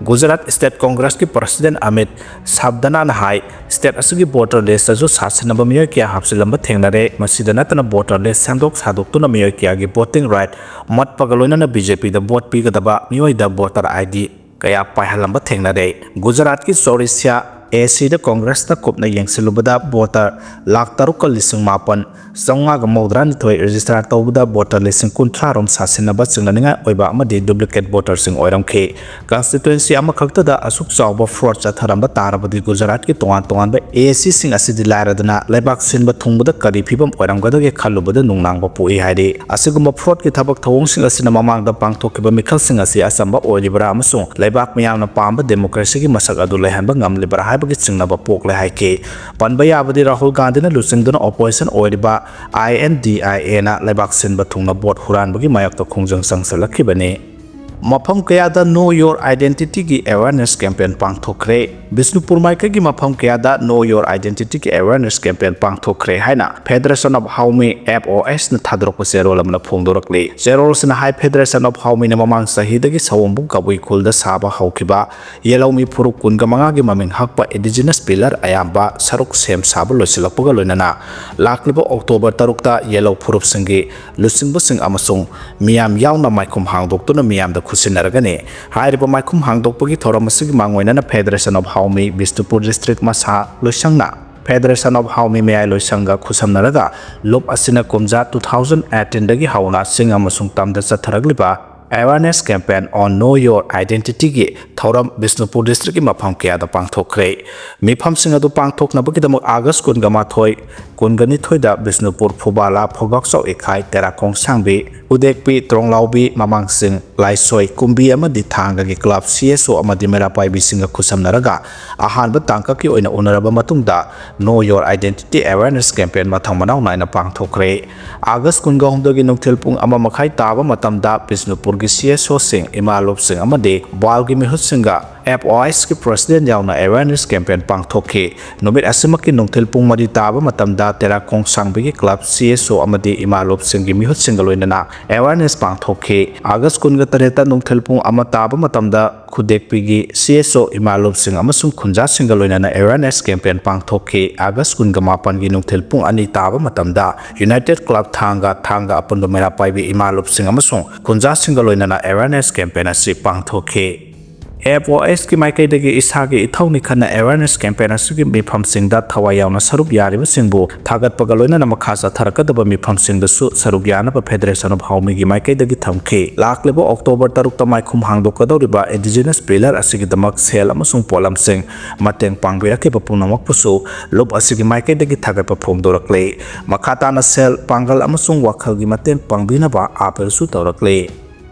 ꯒꯨꯖꯔꯥꯠ ꯁ꯭ꯇꯦꯠ ꯀꯣꯡꯒ꯭ꯔꯦꯁꯀꯤ ꯄ꯭ꯔꯁꯤꯗꯦꯟꯠ ꯑꯃꯤꯠ ꯁꯥꯕꯗꯅꯥꯅ ꯍꯥꯏ, ꯁ꯭ꯇꯦꯠ ꯑꯁꯤꯒꯤ ꯚꯣꯇꯔ ꯂꯤꯁꯇꯁꯨ ꯁꯥꯁꯤꯟꯅꯕ ꯃꯤꯑꯣꯏ ꯀꯌꯥ ꯍꯥꯞꯆꯤꯜꯂꯝꯕ ꯊꯦꯡꯅꯔꯦ꯫ ꯃꯁꯤꯗ ꯅꯠꯇꯅ ꯚꯣꯇꯔ ꯂꯤꯁ ꯁꯦꯝꯗꯣꯛ ꯁꯥꯗꯣꯛꯇꯨꯅ ꯃꯤꯑꯣꯏ ꯀꯌꯥꯒꯤ ꯚꯣꯇꯤꯡ ꯔꯥꯏꯠ ꯃꯠꯄꯒ ꯂꯣꯏꯅꯅ ꯕꯤ ꯖꯦ ꯄꯤꯗ ꯚꯣꯠ ꯄꯤꯒꯗꯕ ꯃꯤꯑꯣꯏꯗ ꯚꯣꯇꯔ ꯑꯥꯏ ꯗꯤ ꯀꯌꯥ ꯄꯥꯏꯍꯜꯂꯝꯕ ꯊꯦꯡꯅꯔꯦ꯫ ꯒꯨꯖꯔꯥꯠꯀꯤ ꯆꯣꯔꯤꯁ꯭ꯌꯥ ꯑꯦ ꯁꯤꯗ ꯀꯣꯡꯒ꯭ꯔꯦꯁꯅ ꯀꯨꯞꯅ ꯌꯦꯡꯁꯤꯜꯂꯨꯕꯗ ꯚꯣꯇꯔ ꯂꯥꯈ ꯇꯔꯨꯛꯀ ꯂꯤꯁꯤꯡ ꯃꯥꯄꯟ ꯆꯥꯝꯃꯉꯥꯒ ꯃꯧꯗ꯭ꯔꯥꯅꯤꯊꯣꯏ ꯔꯦꯖꯤꯁꯇꯥꯔ ꯇꯧꯕꯗ ꯚꯣꯇꯔ ꯂꯤꯁꯤꯡ ꯀꯨꯟꯊ꯭ꯔꯥ ꯔꯣꯝ ꯁꯥꯁꯤꯟꯅꯕ ꯆꯤꯡꯅꯅꯤꯡꯉꯥꯏ ꯑꯣꯏꯕ ꯑꯃꯗꯤ ꯗꯨꯄ꯭ꯂꯤꯀꯦꯠ ꯚꯣꯇꯔꯁꯤꯡ ꯑꯣꯏꯔꯝꯈꯤ꯫ ꯀꯟꯁꯇꯤꯇ꯭ꯋꯦꯟꯁꯤ ꯑꯃꯈꯛꯇꯗ ꯑꯁꯨꯛ ꯆꯥꯎꯕ ꯐ꯭ꯔꯣꯗ ꯆꯠꯊꯔꯝꯕ ꯇꯥꯔꯕꯗꯤ ꯒꯨꯖꯔꯥꯠꯀꯤ ꯇꯣꯉꯥꯟ ꯇꯣꯉꯥꯟꯕ ꯑꯦ ꯁꯤꯁꯤꯡ ꯑꯁꯤꯗꯤ ꯂꯥꯏꯔꯗꯅ ꯂꯩꯕꯥꯛ ꯁꯤꯟꯕ ꯊꯨꯡꯕꯗ ꯀꯔꯤ ꯐꯤꯕꯝ ꯑꯣꯏꯔꯝꯒꯗꯒꯦ ꯈꯜꯂꯨꯕꯗ ꯅꯨꯡꯅꯥꯡꯕ ꯄꯣꯛꯏ ꯍꯥꯏꯔꯤ꯫ ꯑꯁꯤꯒꯨꯝꯕ ꯐ꯭ꯔꯣꯗꯀꯤ ꯊꯕꯛ ꯊꯧꯑꯣꯡꯁꯤꯡ ꯑꯁꯤꯅ ꯃꯃꯥꯡꯗ ꯄꯥꯡꯊꯣꯛꯈꯤꯕ ꯃꯤꯈꯜꯁꯤꯡ ꯑꯁꯤ ꯑꯆꯝꯕ ꯑꯣꯏꯔꯤꯕ꯭ꯔꯥ ꯑꯃꯁꯨꯡ ꯂꯩꯕꯥꯛ ꯃꯤꯌꯥꯝꯅ ꯄꯥꯝꯕ ꯗꯦꯃꯣꯀ꯭ꯔꯦꯁꯤꯒꯤ ꯃꯁꯛ ꯑꯗꯨ ꯂꯩꯍꯟꯕ ꯉꯝꯂꯤꯕ꯭ꯔꯥ ꯍꯥꯏꯕꯒꯤ ꯆꯤꯡꯅꯕ ꯄꯣꯛꯂꯦ ꯍꯥꯏꯈꯤ꯫ ꯄꯟꯕ ꯌꯥꯕꯗꯤ ꯔꯥꯍꯨꯜ ꯒꯥꯟꯙꯤꯅ ꯂꯨꯆꯤꯡꯗꯨꯅ ꯑꯣꯄꯣꯖꯤꯁꯟ ꯑꯣꯏꯔꯤꯕ ꯑꯥꯏ ꯑꯦꯟ ꯗꯤ ꯑꯥꯏ ꯑꯦꯅ ꯂꯩꯕꯥꯛ ꯁꯤꯟꯕ ꯊꯨꯡꯅ ꯚꯣꯠ ꯍꯨꯔꯥꯟꯕꯒꯤ ꯃꯥꯌꯣꯛꯇ ꯈꯣꯡꯖꯪ ꯆꯪꯁꯤꯜꯂꯛꯈꯤꯕꯅꯤ꯫ ꯃꯐꯝ ꯀꯌꯥꯗ Know Your Identityꯒꯤ awareness campaign ꯄꯥꯡꯊꯣꯛꯈ꯭ꯔꯦ꯫ Bishnupur ꯃꯥꯏꯀꯩꯒꯤ ꯃꯐꯝ ꯀꯌꯥꯗ Know Your Identityꯒꯤ awareness campaign ꯄꯥꯡꯊꯣꯛꯈ꯭ꯔꯦ ꯍꯥꯏꯅ Federation of Haomi, F O H ꯅ ꯊꯥꯗꯣꯔꯛꯄ ꯆꯦꯔꯣꯜ ꯑꯃꯅ ꯐꯣꯡꯗꯣꯔꯛꯂꯤ꯫ ꯆꯦꯔꯣꯜꯁꯤꯅ ꯍꯥꯏ, Federation of Haomiꯅ ꯃꯃꯥꯡ ꯆꯍꯤꯗꯒꯤ ꯁꯑꯣꯝꯕꯨꯡ ꯀꯕꯨꯏ ꯈꯨꯜꯗ ꯁꯥꯕ ꯍꯧꯈꯤꯕ ꯌꯦꯜꯍꯧꯃꯤ ꯐꯨꯔꯨꯞ ꯀꯨꯟꯒ ꯃꯉꯥꯒꯤ ꯃꯃꯤꯡ ꯍꯛꯄ indigenous pillar ꯑꯌꯥꯝꯕ ꯁꯔꯨꯛ ꯁꯦꯝ ꯁꯥꯕ ꯂꯣꯏꯁꯤꯜꯂꯛꯄꯒ ꯂꯣꯏꯅꯅ ꯂꯥꯛꯂꯤꯕ ꯑꯣꯛꯇꯣꯕꯔ ꯇꯔꯨꯛꯇ ꯌꯦꯜꯍꯧ ꯐꯨꯔꯨꯞꯁꯤꯡꯒꯤ ꯂꯨꯆꯤꯡꯕꯁꯤꯡ ꯑꯃꯁꯨꯡ ꯃꯤꯌꯥꯝ ꯌꯥꯎꯅ ꯃꯥꯏꯈꯨꯝ ꯍꯥꯡꯗꯣꯛꯇꯨꯅ ꯃꯤꯌꯥꯝꯗ ꯈꯨꯠꯁꯤꯟꯅꯔꯒꯅꯤ꯫ ꯍꯥꯏꯔꯤꯕ ꯃꯥꯏꯈꯨꯝ ꯍꯥꯡꯗꯣꯛꯄꯒꯤ ꯊꯧꯔꯝ ꯑꯁꯤꯒꯤ ꯃꯥꯡꯑꯣꯏꯅꯅ Federation of Haomi, Bishnupur district ꯃꯁꯥ ꯂꯣꯏꯁꯪꯅ Federation of Haomi ꯃꯌꯥꯏ ꯂꯣꯏꯁꯪꯒ ꯈꯨꯠꯁꯝꯅꯔꯒ ꯂꯨꯞ ꯑꯁꯤꯅ ꯀꯨꯝꯖꯥ two thousand eighteenꯗꯒꯤ ꯍꯧꯅ ꯆꯤꯡ ꯑꯃꯁꯨꯡ ꯇꯝꯗ ꯆꯠꯊꯔꯛꯂꯤꯕ awareness campaign on Know Your Identityꯒꯤ ꯊꯧꯔꯝ ꯕꯤꯁꯅꯨꯄꯨꯔ ꯗꯤꯁꯇ꯭ꯔꯤꯛꯀꯤ ꯃꯐꯝ ꯀꯌꯥꯗ ꯄꯥꯡꯊꯣꯛꯈ꯭ꯔꯦ꯫ ꯃꯤꯐꯝꯁꯤꯡ ꯑꯗꯨ ꯄꯥꯡꯊꯣꯛꯅꯕꯒꯤꯗꯃꯛ ꯑꯥꯒꯁ ꯀꯨꯟꯒ ꯃꯥꯊꯣꯏ, ꯀꯨꯟꯒ ꯅꯤꯊꯣꯏꯗ ꯕꯤꯁꯅꯨꯄꯨꯔ, ꯐꯨꯕꯥꯂꯥ, ꯐꯣꯒꯥꯛꯆꯥꯎ ꯏꯈꯥꯏ, ꯇꯦꯔꯥꯈꯣꯡ ꯁꯥꯡꯕꯤ, ꯎꯗꯦꯛꯄꯤ, ꯇ꯭ꯔꯣꯡꯂꯥꯎꯕꯤ, ꯃꯃꯥꯡꯁꯤꯡ, ꯂꯥꯏꯁꯣꯏ, ꯀꯨꯝꯕꯤ ꯑꯃꯗꯤ ꯊꯥꯡꯒꯒꯤ ꯀ꯭ꯂꯕ, ꯁꯤ ꯑꯦꯁ ꯑꯣ ꯑꯃꯗꯤ ꯃꯩꯔꯥ ꯄꯥꯏꯕꯤꯁꯤꯡꯒ ꯈꯨꯠꯁꯝꯅꯔꯒ ꯑꯍꯥꯟꯕ ꯇꯥꯡꯀꯛꯀꯤ ꯑꯣꯏꯅ ꯎꯅꯔꯕ ꯃꯇꯨꯡꯗ Know Your Identity Awareness Campaign ꯃꯊꯪ ꯃꯅꯥꯎ ꯅꯥꯏꯅ ꯄꯥꯡꯊꯣꯛꯈ꯭ꯔꯦ꯫ ꯑꯥꯒꯁ ꯀꯨꯟꯒ ꯍꯨꯝꯗꯣꯏꯒꯤ ꯅꯨꯡꯊꯤꯜ ꯄꯨꯡ ꯑꯃ ꯃꯈꯥꯏ ꯇꯥꯕ ꯃꯇꯝꯗ ꯕꯤꯁꯅꯨꯄꯨꯔꯒꯤ ꯁꯤ ꯑꯦꯁ ꯑꯣꯁꯤꯡ, ꯏꯃꯥ ꯂꯨꯞꯁꯤꯡ ꯑꯃꯗꯤ ꯕꯥꯜꯒꯤ ꯃꯤꯍꯨꯠꯁꯤꯡꯒ ꯑꯦꯐ ꯑꯣ ꯑꯦꯁꯀꯤ ꯄ꯭ꯔꯁꯤꯗꯦꯟ ꯌꯥꯎꯅ ꯑꯦꯋꯦꯔꯅꯦꯁ ꯀꯦꯝꯄꯦꯟ ꯄꯥꯡꯊꯣꯛꯈꯤ꯫ ꯅꯨꯃꯤꯠ ꯑꯁꯤꯃꯛꯀꯤ ꯅꯨꯡꯊꯤꯜ ꯄꯨꯡ ꯃꯔꯤ ꯇꯥꯕ ꯃꯇꯝꯗ ꯇꯦꯔꯥꯈꯣꯡ ꯁꯥꯡꯕꯤꯒꯤ ꯀ꯭ꯂꯕ, ꯁꯤ ꯑꯦꯁ ꯑꯣ ꯑꯃꯗꯤ ꯏꯃꯥ ꯂꯨꯞꯁꯤꯡꯒꯤ ꯃꯤꯍꯨꯠꯁꯤꯡꯒ ꯂꯣꯏꯅꯅ ꯑꯦꯋꯦꯔꯅꯦꯁ ꯄꯥꯡꯊꯣꯛꯈꯤ꯫ ꯑꯥꯒꯁ ꯀꯨꯟꯒ ꯇꯔꯦꯠꯇ ꯅꯨꯡꯊꯤꯜ ꯄꯨꯡ ꯑꯃ ꯇꯥꯕ ꯃꯇꯝꯗ ꯈꯨꯗꯦꯛꯄꯤꯒꯤ ꯁꯤ ꯑꯦꯁ ꯑꯣ, ꯏꯃꯥ ꯂꯨꯞꯁꯤꯡ ꯑꯃꯁꯨꯡ ꯈꯨꯟꯖꯥꯁꯤꯡꯒ ꯂꯣꯏꯅꯅ ꯑꯦꯋꯦꯔꯅꯦꯁ ꯀꯦꯝꯄꯦꯟ ꯄꯥꯡꯊꯣꯛꯈꯤ꯫ ꯑꯥꯒꯁ ꯀꯨꯟꯒ ꯃꯥꯄꯟꯒꯤ ꯅꯨꯡꯊꯤꯜ ꯄꯨꯡ ꯑꯅꯤ ꯇꯥꯕ ꯃꯇꯝꯗ ꯌꯨꯅꯥꯏꯇꯦꯗ ꯀ꯭ꯂꯕ ꯊꯥꯡꯒ, ꯊꯥꯡꯒ ꯑꯄꯨꯟꯕ ꯃꯩꯔꯥ ꯄꯥꯏꯕꯤ ꯏꯃꯥ ꯂꯨꯞꯁꯤꯡ ꯑꯃꯁꯨꯡ ꯈꯨꯟꯖꯥꯁꯤꯡꯒ ꯂꯣꯏꯅꯅ ꯑꯦꯋꯦꯔꯅꯦꯁ ꯀꯦꯝꯄꯦꯟ ꯑꯁꯤ ꯄꯥꯡꯊꯣꯛꯈꯤ꯫ ꯑꯦꯐ ꯑꯣ ꯑꯦꯁꯀꯤ ꯃꯥꯏꯀꯩꯗꯒꯤ ꯏꯁꯥꯒꯤ ꯏꯊꯧꯅꯤ ꯈꯟꯅ ꯑꯦꯋꯦꯔꯅꯦꯁ ꯀꯦꯝꯄꯦꯟ ꯑꯁꯤꯒꯤ ꯃꯤꯐꯝꯁꯤꯡꯗ ꯊꯋꯥꯏ ꯌꯥꯎꯅ ꯁꯔꯨꯛ ꯌꯥꯔꯤꯕꯁꯤꯡꯕꯨ ꯊꯥꯒꯠꯄꯒ ꯂꯣꯏꯅꯅ ꯃꯈꯥ ꯆꯠꯊꯔꯛꯀꯗꯕ ꯃꯤꯐꯝꯁꯤꯡꯗꯁꯨ ꯁꯔꯨꯛ ꯌꯥꯅꯕ Federation of Haomyꯒꯤ ꯃꯥꯏꯀꯩꯗꯒꯤ ꯊꯝꯈꯤ꯫ ꯂꯥꯛꯂꯤꯕ ꯑꯣꯛꯇꯣꯕꯔ ꯇꯔꯨꯛꯇ ꯃꯥꯏꯈꯨꯝ ꯍꯥꯡꯗꯣꯛꯀꯗꯧꯔꯤꯕ Indigenous Pillar ꯑꯁꯤꯒꯤꯗꯃꯛ ꯁꯦꯜ ꯑꯃꯁꯨꯡ ꯄꯣꯠꯂꯝꯁꯤꯡ ꯃꯇꯦꯡ ꯄꯥꯡꯕꯤꯔꯛꯈꯤꯕ ꯄꯨꯝꯅꯃꯛꯄꯨꯁꯨ ꯂꯨꯞ ꯑꯁꯤꯒꯤ ꯃꯥꯏꯀꯩꯗꯒꯤ ꯊꯥꯒꯠꯄ ꯐꯣꯡꯗꯣꯔꯛꯂꯤ꯫ ꯃꯈꯥ ꯇꯥꯅ ꯁꯦꯜ, ꯄꯥꯡꯒꯜ ꯑꯃꯁꯨꯡ ꯋꯥꯈꯜꯒꯤ ꯃꯇꯦꯡ ꯄꯥꯡꯕꯤꯅꯕ ꯑꯥꯄꯤꯜꯁꯨ ꯇꯧꯔꯛꯂꯤ꯫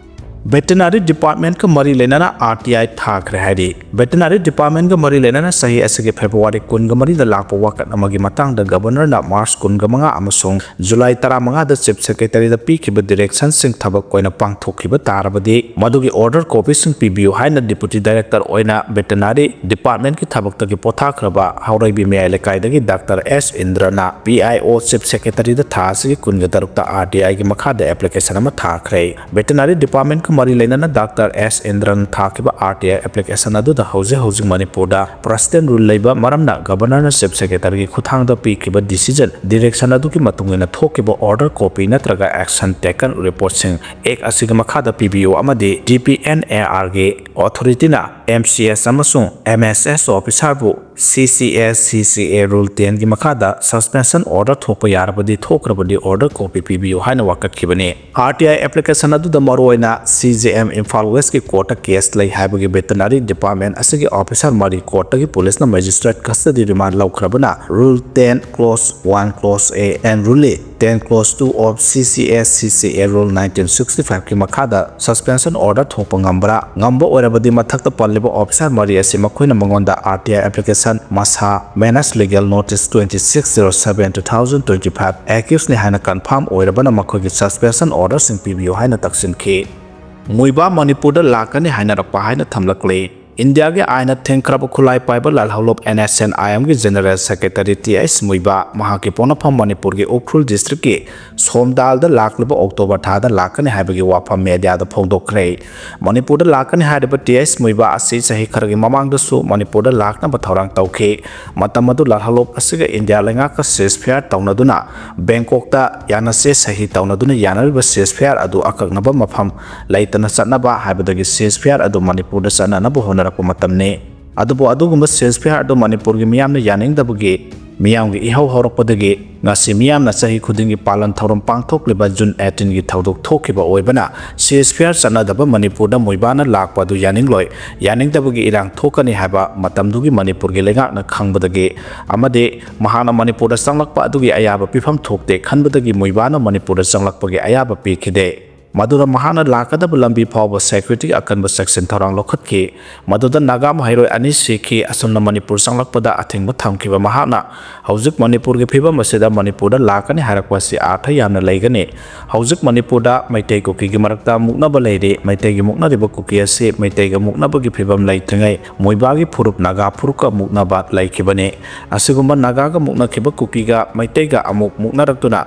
Veterinary Departmentꯀ ꯃꯔꯤ ꯂꯩꯅꯅ ꯑꯥꯔ ꯇꯤ ꯑꯥꯏ ꯊꯥꯈ꯭ꯔꯦ ꯍꯥꯏꯔꯤ꯫ Veterinary Departmentꯀ ꯃꯔꯤ ꯂꯩꯅꯅ ꯆꯍꯤ ꯑꯁꯤꯒꯤ ꯐꯦꯕ꯭ꯔꯨꯋꯥꯔꯤ ꯀꯨꯟꯒ ꯃꯔꯤꯗ ꯂꯥꯛꯄ ꯋꯥꯀꯠ ꯑꯃꯒꯤ ꯃꯇꯥꯡꯗ Governorꯅ ꯃꯥꯔꯆ ꯀꯨꯟꯒ ꯃꯉꯥ ꯑꯃꯁꯨꯡ ꯖꯨꯂꯥꯏ ꯇꯔꯥꯃꯉꯥꯗ Chief Secretaryꯗ ꯄꯤꯈꯤꯕ directionꯁꯤꯡ ꯊꯕꯛ ꯑꯣꯏꯅ ꯄꯥꯡꯊꯣꯛꯈꯤꯕ ꯇꯥꯔꯕꯗꯤ, ꯃꯗꯨꯒꯤ order copyꯁꯤꯡ ꯄꯤꯕꯤꯌꯨ ꯍꯥꯏꯅ Deputy Director ꯑꯣꯏꯅ Veterinary Departmentꯀꯤ ꯊꯕꯛꯇꯒꯤ ꯄꯣꯊꯥꯈ꯭ꯔꯕ ꯍꯥꯎꯔꯩꯕꯤ ꯃꯌꯥꯏ ꯂꯩꯀꯥꯏꯗꯒꯤ doctor S ꯏꯟꯗ꯭ꯔꯅ P I O Chief Secretaryꯗ ꯊꯥ ꯑꯁꯤꯒꯤ ꯀꯨꯟꯒ ꯇꯔꯨꯛꯇ ꯑꯥꯔ ꯇꯤ ꯑꯥꯏꯒꯤ ꯃꯈꯥꯗ application ꯑꯃ ꯊꯥꯈ꯭ꯔꯦ꯫ Veterinary Departmentꯀ ꯃꯔꯤ ꯂꯩꯅꯅ ꯗꯥꯛꯇꯔ ꯑꯦꯁ ꯏꯟꯗ꯭ꯔꯟ ꯊꯥꯈꯤꯕ ꯑꯥꯔ ꯇꯤ ꯑꯥꯏ application ꯑꯗꯨꯗ ꯍꯧꯖꯤꯛ ꯍꯧꯖꯤꯛ ꯃꯅꯤꯄꯨꯔꯗ President Rule ꯂꯩꯕ ꯃꯔꯝꯅ Governorꯅ Chief Secretaryꯒꯤ ꯈꯨꯠꯊꯥꯡꯗ ꯄꯤꯈꯤꯕ decision, direction ꯑꯗꯨꯒꯤ ꯃꯇꯨꯡ ꯏꯟꯅ ꯊꯣꯛꯈꯤꯕ order copy ꯅꯠꯇ꯭ꯔꯒ action taken reportꯁꯤꯡ Act ꯑꯁꯤꯒꯤ ꯃꯈꯥꯗ ꯄꯤꯕꯤꯌꯨ ꯑꯃꯗꯤ ꯗꯤ P N A ꯑꯥꯔꯒꯤ authorityꯅ M C S ꯑꯃꯁꯨꯡ M S S officerꯕꯨ C C S C C A Rule ten ꯒꯤ ꯃꯈꯥꯗ suspension order ꯊꯣꯛꯄ ꯌꯥꯔꯕꯗꯤ ꯊꯣꯛꯈ꯭ꯔꯕꯗꯤ order copy ꯄꯤꯕꯤꯌꯨ ꯍꯥꯏꯅ ꯋꯥꯀꯠꯈꯤꯕꯅꯤ꯫ R T I application ꯑꯗꯨꯗ ꯃꯔꯨꯑꯣꯏꯅ C J M Imphal West ꯀꯤ court ꯇ case ꯂꯩ ꯍꯥꯏꯕꯒꯤ veterinary department ꯑꯁꯤꯒꯤ officer ꯃꯔꯤ court ꯇꯒꯤ police ꯅ magistrate custody remand ꯂꯧꯈ꯭ꯔꯕꯅ Rule ten clause one clause A and Rule ten clause two of C C S C C A Rule nineteen sixty-five ꯀꯤ ꯃꯈꯥꯗ suspension order ꯊꯣꯛꯄ ꯉꯝꯕ꯭ꯔꯥ? ꯉꯝꯕ ꯑꯣꯏꯔꯕꯗꯤ ꯃꯊꯛꯇ ꯄꯜꯂꯤꯕ officer ꯃꯔꯤ ꯑꯁꯤ ꯃꯈꯣꯏꯅ ꯃꯉꯣꯟꯗ R T I application ꯃꯁꯥ managed legal notice twenty six zero seven two thousand twenty five accused ꯅꯤ ꯍꯥꯏꯅ confirm ꯑꯣꯏꯔꯕꯅ ꯃꯈꯣꯏꯒꯤ suspension order ꯁꯤꯡ ꯄꯤꯕꯤꯌꯨ ꯍꯥꯏꯅ ꯇꯛꯁꯤꯟꯈꯤ꯫ ꯃꯨꯏꯕꯥ ꯃꯅꯤꯄꯨꯔꯗ ꯂꯥꯛꯀꯅꯤ ꯍꯥꯏꯅꯔꯛꯄ ꯍꯥꯏꯅ ꯊꯝꯂꯛꯂꯤ꯫ ꯏꯟꯗꯤꯌꯥꯒꯤ ꯑꯥꯏꯟꯅ ꯊꯤꯡꯈ꯭ꯔꯕ ꯈꯨꯠꯂꯥꯏ ꯄꯥꯏꯕ ꯂꯥꯜꯍꯧꯂꯨꯞ N S N I M ꯒꯤ general secretary T H ꯃꯨꯏꯕꯥ ꯃꯍꯥꯛꯀꯤ ꯄꯣꯛꯅꯐꯝ ꯃꯅꯤꯄꯨꯔꯒꯤ ꯎꯈ꯭ꯔꯨꯜ district ꯀꯤ ꯁꯣꯝꯗꯥꯜꯗ ꯂꯥꯛꯂꯤꯕ October ꯊꯥꯗ ꯂꯥꯛꯀꯅꯤ ꯍꯥꯏꯕꯒꯤ ꯋꯥꯐꯝ media ꯗ ꯐꯣꯡꯗꯣꯛꯈ꯭ꯔꯦ꯫ ꯃꯅꯤꯄꯨꯔꯗ ꯂꯥꯛꯀꯅꯤ ꯍꯥꯏꯔꯤꯕ T H ꯃꯨꯏꯕꯥ ꯑꯁꯤ ꯆꯍꯤ ꯈꯔꯒꯤ ꯃꯃꯥꯡꯗꯁꯨ ꯃꯅꯤꯄꯨꯔꯗ ꯂꯥꯛꯅꯕ ꯊꯧꯔꯥꯡ ꯇꯧꯈꯤ꯫ ꯃꯇꯝ ꯑꯗꯨ ꯂꯥꯜꯍꯧꯂꯨꯞ ꯑꯁꯤꯒ ꯏꯟꯗꯤꯌꯥ ꯂꯩꯉꯥꯛꯀ ceasefire ꯇꯧꯅꯗꯨꯅ ꯕꯦꯡꯀꯣꯛꯇ ꯌꯥꯅꯁꯦ ꯁꯍꯤ ꯇꯧꯅꯗꯨꯅ ꯌꯥꯅꯔꯤꯕ ceasefire ꯑꯗꯨ ꯑꯀꯛꯅꯕ ꯃꯐꯝ ꯂꯩꯇꯅ ꯆꯠꯅꯕ ꯍꯥꯏꯕꯗꯒꯤ ceasefire ꯑꯗꯨ ꯃꯅꯤꯄꯨꯔꯗ ꯆꯠꯅꯅꯕ ꯍꯣꯠꯅꯔꯛꯄ ꯃꯇꯝꯅꯤ꯫ ꯑꯗꯨꯕꯨ ꯑꯗꯨꯒꯨꯝꯕ ceasefire ꯑꯗꯨ ꯃꯅꯤꯄꯨꯔꯒꯤ ꯃꯤꯌꯥꯝꯅ ꯌꯥꯅꯤꯡꯗꯕꯒꯤ ꯃꯤꯌꯥꯝꯒꯤ ꯏꯍꯧ ꯍꯧꯔꯛꯄꯗꯒꯤ ꯉꯁꯤ ꯃꯤꯌꯥꯝꯅ ꯆꯍꯤ ꯈꯨꯗꯤꯡꯒꯤ ꯄꯥꯂꯟ ꯊꯧꯔꯝ ꯄꯥꯡꯊꯣꯛꯂꯤꯕ June eighteen ꯒꯤ ꯊꯧꯗꯣꯛ ꯊꯣꯛꯈꯤꯕ ꯑꯣꯏꯕꯅ ceasefire ꯆꯠꯅꯗꯕ ꯃꯅꯤꯄꯨꯔꯗ ꯃꯨꯏꯕꯥꯅ ꯂꯥꯛꯄ ꯑꯗꯨ ꯌꯥꯅꯤꯡꯂꯣꯏ, ꯌꯥꯅꯤꯡꯗꯕꯒꯤ ꯏꯔꯥꯡ ꯊꯣꯛꯀꯅꯤ ꯍꯥꯏꯕ ꯃꯇꯝꯗꯨꯒꯤ ꯃꯅꯤꯄꯨꯔꯒꯤ ꯂꯩꯉꯥꯛꯅ ꯈꯪꯕꯗꯒꯤ ꯑꯃꯗꯤ ꯃꯍꯥꯛꯅ ꯃꯅꯤꯄꯨꯔꯗ ꯆꯪꯂꯛꯄ ꯑꯗꯨꯒꯤ ꯑꯌꯥꯕ ꯄꯤꯐꯝ ꯊꯣꯛꯇꯦ ꯈꯟꯕꯗꯒꯤ ꯃꯨꯏꯕꯥꯅ ꯃꯅꯤꯄꯨꯔꯗ ꯆꯪꯂꯛꯄꯒꯤ ꯑꯌꯥꯕ ꯄꯤꯈꯤꯗꯦ꯫ ꯃꯗꯨꯗ ꯃꯍꯥꯛꯅ ꯂꯥꯛꯀꯗꯕ ꯂꯝꯕꯤ ꯐꯥꯎꯕ security ꯑꯀꯟꯕ ꯆꯦꯛꯁꯤꯟ ꯊꯧꯔꯥꯡ ꯂꯧꯈꯠꯈꯤ꯫ ꯃꯗꯨꯗ ꯅꯥꯒꯥ ꯃꯍꯩꯔꯣꯏ ꯑꯅꯤ ꯁꯤꯈꯤ꯫ ꯑꯁꯨꯝꯅ ꯃꯅꯤꯄꯨꯔ ꯆꯪꯂꯛꯄꯗ ꯑꯊꯤꯡꯕ ꯊꯝꯈꯤꯕ ꯃꯍꯥꯛꯅ ꯍꯧꯖꯤꯛ ꯃꯅꯤꯄꯨꯔꯒꯤ ꯐꯤꯕꯝ ꯑꯁꯤꯗ ꯃꯅꯤꯄꯨꯔꯗ ꯂꯥꯛꯀꯅꯤ ꯍꯥꯏꯔꯛꯄ ꯑꯁꯤ ꯑꯥꯔꯊ ꯌꯥꯝꯅ ꯂꯩꯒꯅꯤ꯫ ꯍꯧꯖꯤꯛ ꯃꯅꯤꯄꯨꯔꯗ ꯃꯩꯇꯩ ꯀꯨꯀꯤꯒꯤ ꯃꯔꯛꯇ ꯃꯨꯛꯅꯕ ꯂꯩꯔꯤ꯫ ꯃꯩꯇꯩꯒꯤ ꯃꯨꯛꯅꯔꯤꯕ ꯀꯨꯀꯤ ꯑꯁꯤ ꯃꯩꯇꯩꯒ ꯃꯨꯛꯅꯕꯒꯤ ꯐꯤꯕꯝ ꯂꯩꯇ꯭ꯔꯤꯉꯩ ꯃꯨꯏꯕꯥꯒꯤ ꯐꯨꯔꯨꯞ ꯅꯥꯒꯥ ꯐꯨꯔꯨꯞꯀ ꯃꯨꯛꯅꯕ ꯂꯩꯈꯤꯕꯅꯤ꯫ ꯑꯁꯤꯒꯨꯝꯕ ꯅꯥꯒꯥꯒ ꯃꯨꯛꯅꯈꯤꯕ ꯀꯨꯀꯤꯒ ꯃꯩꯇꯩꯒ ꯑꯃꯨꯛ ꯃꯨꯛꯅꯔꯛꯇꯨꯅ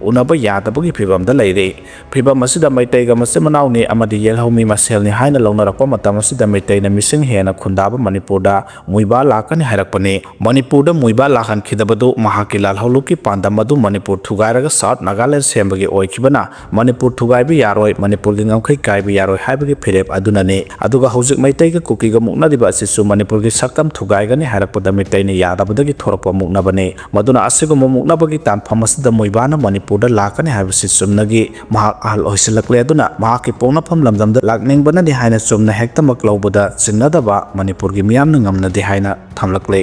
ꯎꯅꯕ ꯌꯥꯗꯕꯒꯤ ꯐꯤꯕꯝꯗ ꯂꯩꯔꯤ꯫ ꯐꯤꯕꯝ ꯑꯁꯤꯗ ꯃꯩꯇꯩꯒ ꯃꯆꯤꯟ ꯃꯅꯥꯎꯅꯤ ꯑꯃꯗꯤ ꯌꯦꯜꯍꯧꯃꯤ ꯃꯁꯦꯜꯅꯤ ꯍꯥꯏꯅ ꯂꯧꯅꯔꯛꯄ ꯃꯇꯝ ꯑꯁꯤꯗ ꯃꯩꯇꯩꯅ ꯃꯤꯁꯤꯡ ꯍꯦꯟꯅ ꯈꯨꯟꯗꯥꯕ ꯃꯅꯤꯄꯨꯔꯗ ꯃꯨꯏꯕꯥ ꯂꯥꯛꯀꯅꯤ ꯍꯥꯏꯔꯛꯄꯅꯤ꯫ ꯃꯅꯤꯄꯨꯔꯗ ꯃꯨꯏꯕꯥ ꯂꯥꯛꯍꯟꯈꯤꯗꯕꯗꯨ ꯃꯍꯥꯛꯀꯤ ꯂꯥꯜꯍꯧꯂꯨꯞꯀꯤ ꯄꯥꯟꯗꯝ ꯑꯗꯨ ꯃꯅꯤꯄꯨꯔ ꯊꯨꯒꯥꯏꯔꯒ ꯁꯥꯎꯠ ꯅꯥꯒꯥꯂꯦꯟ ꯁꯦꯝꯕꯒꯤ ꯑꯣꯏꯈꯤꯕꯅ ꯃꯅꯤꯄꯨꯔ ꯊꯨꯒꯥꯏꯕ ꯌꯥꯔꯣꯏ, ꯃꯅꯤꯄꯨꯔꯒꯤ ꯉꯝꯈꯩ ꯀꯥꯏꯕ ꯌꯥꯔꯣꯏ ꯍꯥꯏꯕꯒꯤ ꯐꯤꯔꯦꯞ ꯑꯗꯨꯅꯅꯤ꯫ ꯑꯗꯨꯒ ꯍꯧꯖꯤꯛ ꯃꯩꯇꯩꯒ ꯀꯨꯀꯤꯒ ꯃꯨꯛꯅꯔꯤꯕ ꯑꯁꯤꯁꯨ ꯃꯅꯤꯄꯨꯔꯒꯤ ꯁꯛꯇꯝ ꯊꯨꯒꯥꯏꯒꯅꯤ ꯍꯥꯏꯔꯛꯄꯗ ꯃꯩꯇꯩꯅ ꯌꯥꯗꯕꯗꯒꯤ ꯊꯣꯔꯛꯄ ꯃꯨꯛꯅꯕꯅꯤ꯫ ꯃꯗꯨꯅ ꯑꯁꯤꯒꯨꯝꯕ ꯃꯨꯛꯅꯕꯒꯤ ꯇꯥꯟꯐꯝ ꯑꯁꯤꯗ ꯃꯨꯏꯕꯥꯅ ꯃꯅꯤꯄꯨꯔꯗ ꯂꯥꯛꯀꯅꯤ ꯍꯥꯏꯕꯁꯤ ꯆꯨꯝꯅꯒꯤ ꯃꯍꯥꯛ ꯑꯍꯜ ꯑꯣꯏꯁꯤꯜꯂꯛꯂꯦ꯫ ꯑꯗꯨꯅ ꯃꯍꯥꯛꯀꯤ ꯄꯣꯛꯅꯐꯝ ꯂꯝꯗꯝꯗ ꯂꯥꯛꯅꯤꯡꯕꯅꯅꯤ ꯍꯥꯏꯅ ꯆꯨꯝꯅ ꯍꯦꯛꯇꯃꯛ ꯂꯧꯕꯗ ꯆꯤꯡꯅꯗꯕ ꯃꯅꯤꯄꯨꯔꯒꯤ ꯃꯤꯌꯥꯝꯅ ꯉꯝꯅꯗꯦ ꯍꯥꯏꯅ ꯊꯝꯂꯛꯂꯦ꯫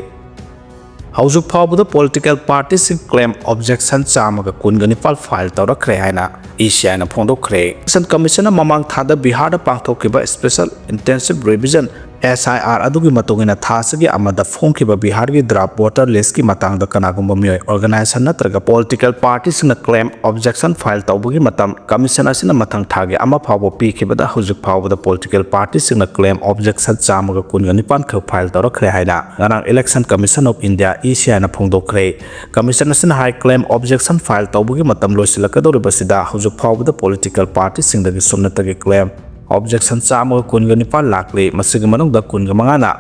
ꯍꯧꯖꯤꯛ ꯐꯥꯎꯕꯗ ꯄꯣꯂꯤꯇꯤꯀꯦꯜ ꯄꯥꯔꯇꯤꯁꯤꯡ ꯀ꯭ꯂꯦꯝ ꯑꯣꯕꯖꯦꯛꯁꯟ ꯆꯥꯝꯃꯒ ꯀꯨꯟꯒ ꯅꯤꯄꯥꯜ ꯐꯥꯏꯜ ꯇꯧꯔꯛꯈ꯭ꯔꯦ ꯍꯥꯏꯅ ꯏ ꯁꯤ ꯑꯥꯏꯅ ꯐꯣꯡꯗꯣꯛꯈ꯭ꯔꯦ꯫ ꯏꯂꯦꯛꯁꯟ ꯀꯃꯤꯁꯟꯅ ꯃꯃꯥꯡ ꯊꯥꯗ ꯕꯤꯍꯥꯔꯗ ꯄꯥꯡꯊꯣꯛꯈꯤꯕ ꯁ꯭ꯄꯦꯁꯦꯜ ꯏꯟꯇꯦꯟꯁꯤꯚ ꯔꯤꯚꯤꯖꯟ, ꯑꯦꯁ ꯑꯥꯏ ꯑꯥꯔ, ꯑꯗꯨꯒꯤ ꯃꯇꯨꯡ ꯏꯟꯅ ꯊꯥ ꯑꯁꯤꯒꯤ ꯑꯃꯗ ꯐꯣꯡꯈꯤꯕ ꯕꯤꯍꯥꯔꯒꯤ ꯗ꯭ꯔꯥꯐ ꯚꯣꯇꯔ ꯂꯤꯁ꯭ꯠꯀꯤ ꯃꯇꯥꯡꯗ ꯀꯅꯥꯒꯨꯝꯕ ꯃꯤꯑꯣꯏ, ꯑꯣꯔꯒꯅꯥꯏꯖꯦꯁꯟ ꯅꯠꯇ꯭ꯔꯒ ꯄꯣꯂꯤꯇꯤꯀꯦꯜ ꯄꯥꯔꯇꯤꯁꯤꯡꯅ ꯀ꯭ꯂꯦꯝ ꯑꯣꯕꯖꯦꯛꯁꯟ ꯐꯥꯏꯜ ꯇꯧꯕꯒꯤ ꯃꯇꯝ ꯀꯃꯤꯁꯟ ꯑꯁꯤꯅ ꯃꯊꯪ ꯊꯥꯒꯤ ꯑꯃ ꯐꯥꯎꯕ ꯄꯤꯈꯤꯕꯗ ꯍꯧꯖꯤꯛ ꯐꯥꯎꯕꯗ ꯄꯣꯂꯤꯇꯤꯀꯦꯜ ꯄꯥꯔꯇꯤꯁꯤꯡꯅ ꯀ꯭ꯂꯦꯝ ꯑꯣꯕꯖꯦꯛꯁꯟ ꯆꯥꯝꯃꯒ ꯀꯨꯟꯒ ꯅꯤꯄꯥꯟ ꯈꯛ ꯐꯥꯏꯜ ꯇꯧꯔꯛꯈ꯭ꯔꯦ ꯍꯥꯏꯅ ꯉꯔꯥꯡ election commission of India, E ꯁꯤ ꯑꯥꯏꯅ ꯐꯣꯡꯗꯣꯛꯈ꯭ꯔꯦ꯫ ꯀꯃꯤꯁꯟ ꯑꯁꯤꯅ ꯍꯥꯏ, ꯀ꯭ꯂꯦꯝ ꯑꯣꯕꯖꯦꯛꯁꯟ ꯐꯥꯏꯜ ꯇꯧꯕꯒꯤ ꯃꯇꯝ ꯂꯣꯏꯁꯤꯜꯂꯛꯀꯗꯧꯔꯤꯕꯁꯤꯗ ꯍꯧꯖꯤꯛ ꯐꯥꯎꯕꯗ ꯄꯣꯂꯤꯇꯤꯀꯦꯜ ꯄꯥꯔꯇꯤꯁꯤꯡꯗꯒꯤ ꯁꯨꯞꯅꯇꯒꯤ ꯀ꯭ꯂꯦꯝ ꯑꯣꯕꯖꯦꯛꯁꯟ ꯆꯥꯝꯃꯒ ꯀꯨꯟꯒ ꯅꯤꯄꯥꯟ ꯂꯥꯛꯂꯤ꯫ ꯃꯁꯤꯒꯤ ꯃꯅꯨꯡꯗ ꯀꯨꯟꯒ ꯃꯉꯥꯅ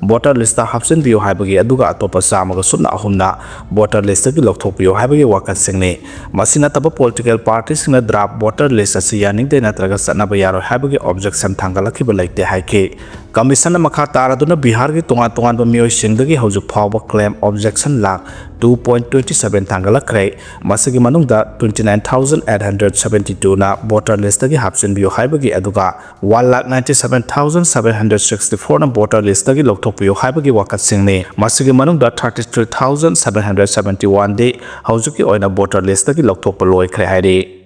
ꯚꯣꯇꯔ ꯂꯤꯁ꯭ꯠꯇ ꯍꯥꯞꯆꯤꯟꯕꯤꯌꯨ ꯍꯥꯏꯕꯒꯤ, ꯑꯗꯨꯒ ꯑꯇꯣꯞꯄ ꯆꯥꯝꯃꯒ ꯁꯨꯞꯅ ꯑꯍꯨꯝꯅ ꯚꯣꯇꯔ ꯂꯤꯁ꯭ꯠꯇꯒꯤ ꯂꯧꯊꯣꯛꯄꯤꯌꯨ ꯍꯥꯏꯕꯒꯤ ꯋꯥꯀꯠꯁꯤꯡꯅꯤ꯫ ꯃꯁꯤ ꯅꯠꯇꯕ ꯄꯣꯂꯤꯇꯤꯀꯦꯜ ꯄꯥꯔꯇꯤꯁꯤꯡꯅ ꯗ꯭ꯔꯥꯐ ꯚꯣꯇꯔ ꯂꯤꯁ꯭ꯠ ꯑꯁꯤ ꯌꯥꯅꯤꯡꯗꯦ ꯅꯠꯇ꯭ꯔꯒ ꯆꯠꯅꯕ ꯌꯥꯔꯣꯏ ꯍꯥꯏꯕꯒꯤ ꯑꯣꯕꯖꯦꯛꯁꯟ ꯊꯥꯡꯒꯠꯂꯛꯈꯤꯕ ꯂꯩꯇꯦ ꯍꯥꯏꯈꯤ꯫ ꯀꯃꯤꯁꯟꯅ ꯃꯈꯥ ꯇꯥꯔꯗꯨꯅ ꯕꯤꯍꯥꯔꯒꯤ ꯇꯣꯉꯥꯟ ꯇꯣꯉꯥꯟꯕ ꯃꯤꯑꯣꯏꯁꯤꯡꯗꯒꯤ ꯍꯧꯖꯤꯛ ꯐꯥꯎꯕ claim objection lakh two point twenty seven ꯊꯥꯡꯒꯠꯂꯛꯈ꯭ꯔꯦ꯫ ꯃꯁꯤꯒꯤ ꯃꯅꯨꯡꯗ twenty nine thousand eight hundred seventy two ꯅ ꯚꯣꯇꯔ ꯂꯤꯁ꯭ꯠꯇꯒꯤ ꯍꯥꯞꯆꯤꯟꯕꯤꯌꯨ ꯍꯥꯏꯕꯒꯤ, ꯑꯗꯨꯒ one lakh ninety seven thousand seven hundred sixty four ꯅ ꯚꯣꯇꯔ ꯂꯤꯁ꯭ꯠꯇꯒꯤ ꯂꯧꯊꯣꯛꯄꯤꯌꯨ ꯍꯥꯏꯕꯒꯤ ꯋꯥꯀꯠꯁꯤꯡꯅꯤ꯫ ꯃꯁꯤꯒꯤ ꯃꯅꯨꯡꯗ thirty three thousand seven hundred seventy one ꯗꯤ ꯍꯧꯖꯤꯛꯀꯤ ꯑꯣꯏꯅ ꯚꯣꯇꯔ ꯂꯤꯁ꯭ꯠꯇꯒꯤ ꯂꯧꯊꯣꯛꯄ ꯂꯣꯏꯈ꯭ꯔꯦ ꯍꯥꯏꯔꯤ꯫